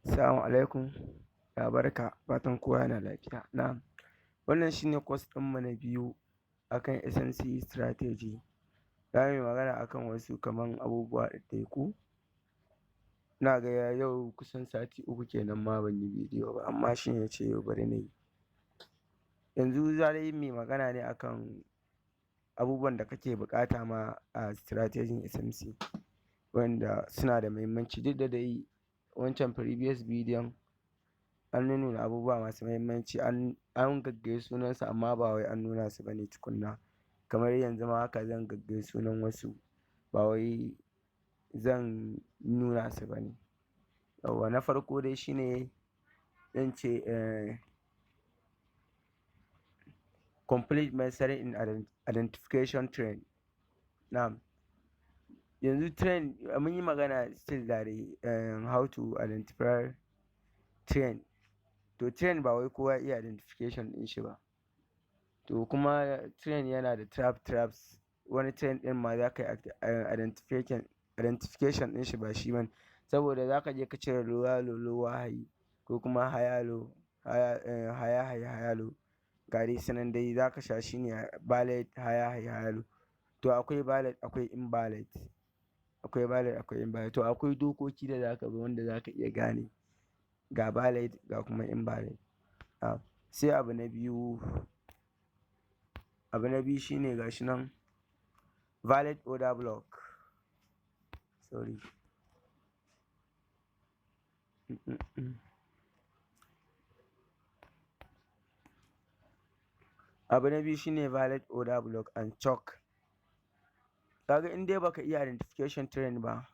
Assalamu alaikum, ya barka, fatan kowa yana lafiya. Na'am, wannan shine course ɗinmu na biyu akan SMC strategy. Za mu yi magana akan wasu kaman abubuwa ɗaiɗaiku. Ina ga yau kusan sati 3 kenan ma ban yi bidiyo ba, amma shine na ce yau bari na yi. Yanzu za dai mu yi magana ne akan abubuwan da kake buƙata ma a strategy SMC wanda suna da muhimmanci. Duk da dai wancan previous bidiyon an nunnuna abubuwa masu muhimmanci, an gaggayi sunansu, amma ba wai an nuna su bane tukunna. Kamar yanzu ma haka zan gaggayi sunan wasu, ba wai zan nuna su bane. Yawwa, na farko dai shine zan ce complete mastering in identification trend. Na'am, yanzu trend mun yi magana still da dai how to identify trend. To, trend ba wai kowa ya iya identification ɗin shi ba. To, kuma trend yana da traps. Wani trend ɗin ma za ka yi identification ɗin shi ba shi bane, saboda za ka je ka cire lower low, lower high, ko kuma higher low, higher high, higher low. Ga dai su nan dai za ka sha shi ne valid higher high, higher low. To, akwai valid, akwai invalid, akwai valid, akwai invalid. To, akwai dokoki da za ka bi wanda za ka iya gane ga valid, ga kuma invalid. Sai abu na biyu, abu na biyu shine ga shi nan valid order block, sorry. Abu na biyu shine valid order block and CHoCH. Kaga in dai baka iya identification trend ba,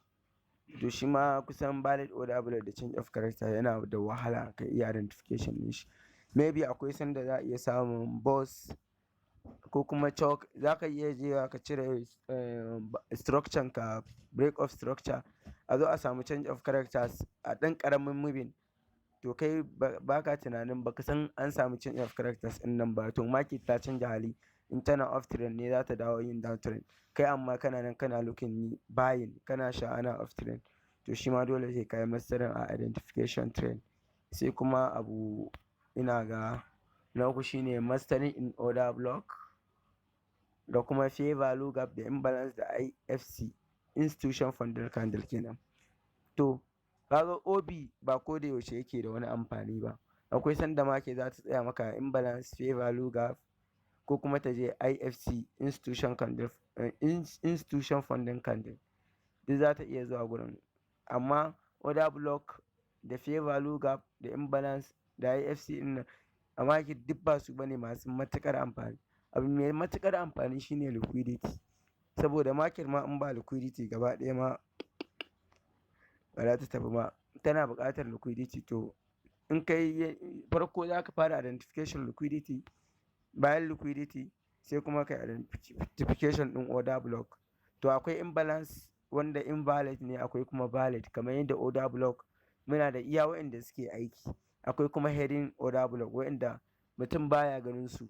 to shi ma kusan valid order block da change of character yana da wahala ka iya identification ɗin shi. Maybe akwai sanda za a iya samun BOS ko kuma CHoCH. Za ka iya jewa ka cire structure ka, break of structure, a zo a samu change of characters a ɗan ƙaramin moving. To, kai baka tunanin, baka san an samu change of characters ɗin nan ba. To, market ta canja hali, in tana up trend ne za ta dawo yin down trend. Kai amma kana nan kana looking buying, kana sha ana up trend. To, shi ma dole sai ka yi mastering a identification trend. Sai kuma abu, ina ga na uku shine mastering in order block da kuma fair value gap da imbalance da IFC, institution funded candle kenan. To, kaga OB ba ko da yaushe yake da wani amfani ba. Akwai sanda market za ta tsaya maka imbalance, fair value gap, ko kuma ta je IFC, institution candle, institution funding candle, duk za ta iya zuwa gurin. Amma order block da fair value gap da imbalance da IFC ɗin nan a market duk ba su bane masu matuƙar amfani. Abu mai matuƙar amfani shine liquidity, saboda market ma in ba liquidity gaba ɗaya ma ba za ta tafi ba, tana buƙatar liquidity. To, in kai farko za ka fara identification liquidity, bayan liquidity sai kuma kai identification ɗin order block. To, akwai imbalance wanda invalid ne, akwai kuma valid. Kamar yadda order block muna da iya waɗanda suke aiki, akwai kuma hidden order block waɗanda mutum baya ganin su,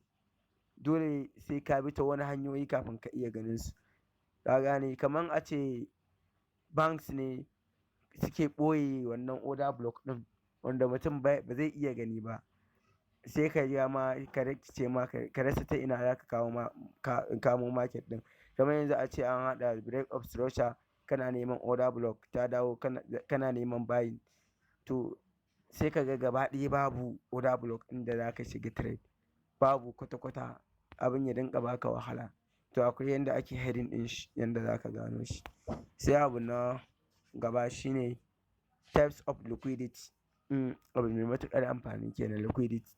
dole sai ka bi ta wani hanyoyi kafin ka iya ganin su. Ka gane, kamar a ce banks ne suke ɓoye wannan order block ɗin wanda mutum ba zai iya gani ba, sai ka ja ma ka rikice ma, ka rasa ta ina za ka kawo ma kamo market ɗin. Kamar yanzu a ce an haɗa break of structure, kana neman order block, ta dawo kana neman buying. To, sai ka ga gaba ɗaya babu order block ɗin da za ka shiga trade, babu kwata-kwata, abin ya dinga baka wahala. To, akwai yanda ake hiding ɗin shi, yanda za ka gano shi. Sai abu na gaba shine types of liquidity. Abu mai matuƙar amfani kenan, liquidity.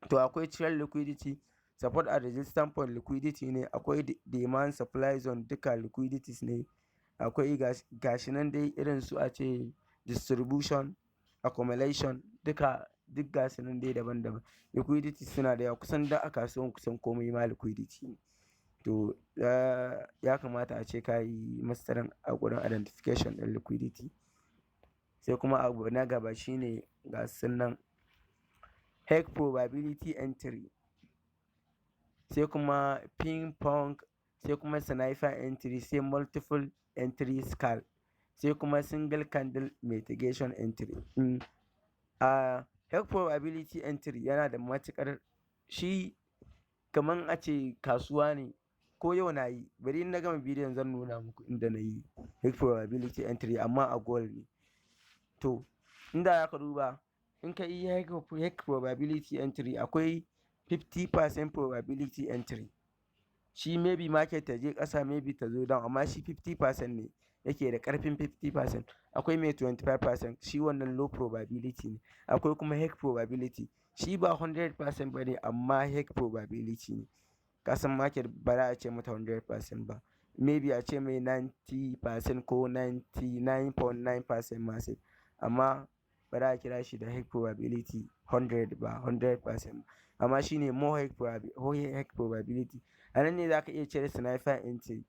To, akwai trend liquidity, support and resistance point liquidity ne, akwai demand supply zone, duka liquidities ne. Akwai gashi nan dai irin su a ce distribution, accumulation, duka duk gasu nan dai daban-daban. Liquidity suna da yawa, kusan da a kasuwan kusan komai ma liquidity ne. To, ya kamata a ce ka yi mastering a gurin identification ɗin liquidity. Sai kuma abu na gaba shine ga su nan high probability entry, sai kuma ping pong, sai kuma sniper entry, sai multiple entry scale, sai kuma single candle mitigation entry. A high probability entry yana da matuƙar shi, kaman a ce kasuwa ne. Ko yau na yi, bari in na gama bidiyon zan nuna muku inda na yi high probability entry, amma a gold ne. To, inda za ka duba, in ka yi high probability entry, akwai 50% probability entry. Shi maybe market ta je ƙasa, maybe ta zo down, amma shi 50% ne yake da ƙarfin 50%. Akwai mai 25%, shi wannan low probability ne. Akwai kuma high probability, shi ba 100% ba ne, amma high probability ne. Kasan market ba za a ce mata 100% ba, maybe a ce mai 90% ko 99.9% ma sai, amma ba za a kira shi da high probability 100 ba, 100%, amma shine more high probability. A nan ne za ka iya cire sniper entry.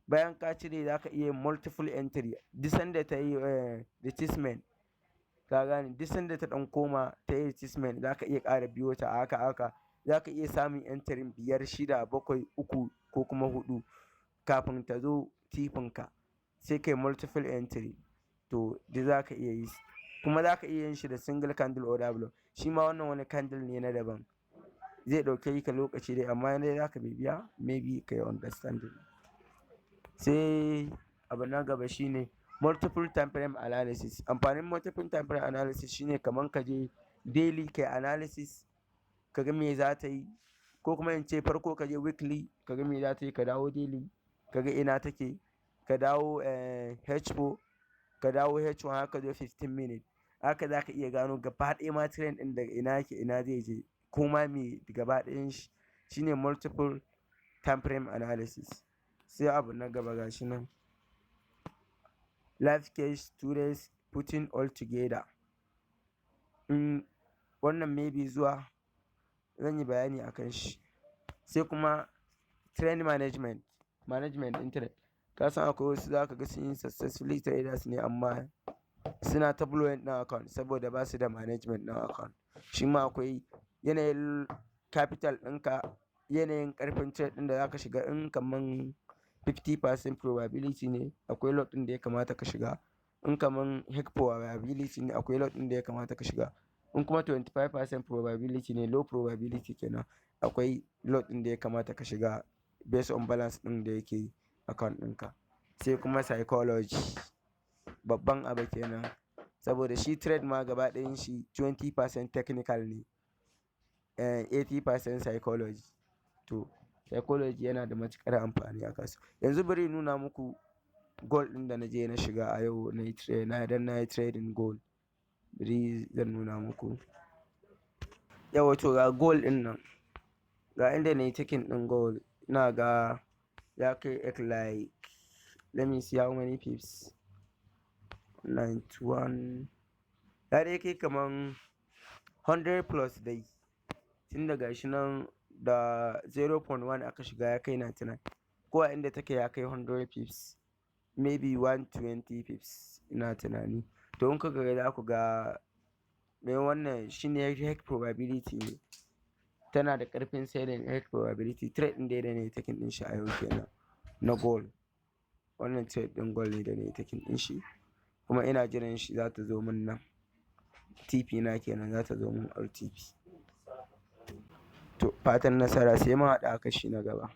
Bayan ka cire, za ka iya multiple entry duk sanda ta yi retracement. Ka gane? Duk sanda ta ɗan koma ta yi retracement, za ka iya ƙara biyo ta. A haka haka za ka iya samun entry biyar, shida, bakwai, uku ko kuma huɗu kafin ta zo TP ɗinka, sai kai multiple entry. To, duk za ka iya yi, kuma za ka iya yin shi da single candle order block. Shi ma wannan wani candle ne na daban, zai ɗauke ka lokaci dai, amma dai za ka bibiya, maybe ka yi understanding. Sai abu na gaba shine multiple time frame analysis. Amfanin multiple time frame analysis shine kaman ka je daily kai analysis, ka ga me za ta yi, ko kuma in ce farko ka je weekly, ka ga me za ta yi, ka dawo daily, ka ga ina take, ka dawo H4, ka dawo H1, haka zo 15 minute. Haka za ka iya gano gaba ɗaya ma trend ɗin daga ina yake, ina zai je, ko ma me gaba ɗayan shi. Shine multiple time frame analysis. Sai abu na gaba, gashi nan, live case 2 days, putting all together. In wannan maybe zuwa zan yi bayani akan shi. Sai kuma trend management, management ɗin trend. Ka san akwai wasu za ka ga sun yi successfully traders ne, amma suna ta blowing ɗin account saboda ba su da management ɗin account. Shi ma akwai yanayin capital ɗinka, yanayin ƙarfin trade ɗin da za ka shiga. In kaman 50% probability ne, akwai lot ɗin da ya kamata ka shiga. In kaman high probability ne, akwai lot ɗin da ya kamata ka shiga. In kuma 25% probability ne, low probability kenan, akwai lot ɗin da ya kamata ka shiga based on balance ɗin da yake account ɗinka. Sai kuma psychology, babban abu kenan, saboda shi trade ma gaba ɗayan shi 20% technical ne, 80% psychology. To, psychology yana da matuƙar amfani a kasuwa. Yanzu bari in nuna muku gold ɗin da na je na shiga a yau, na yi na dan na yi trading gold. Bari zan nuna muku. Yauwa, to, ga gold ɗin nan, ga inda na yi taking ɗin gold. Ina ga ya kai like, let me see how many pips, 91, ya dai kai kaman 100 plus dai, tun daga shi nan da 0.1 aka shiga ya kai 99, ko a inda take ya kai 100 pips, maybe 120 pips ina tunani. To, in kuka ga, za ku ga me wannan shine high probability ne, tana da ƙarfin selling, high probability trade ɗin dai da na yi taking ɗin shi a yau kenan na gold. Wannan trade ɗin gold ne da na yi taking ɗin shi, kuma ina jiran shi za ta zo min nan TP na kenan, za ta zo min RTP. To, fatan nasara, sai mun haɗu a kashi na gaba.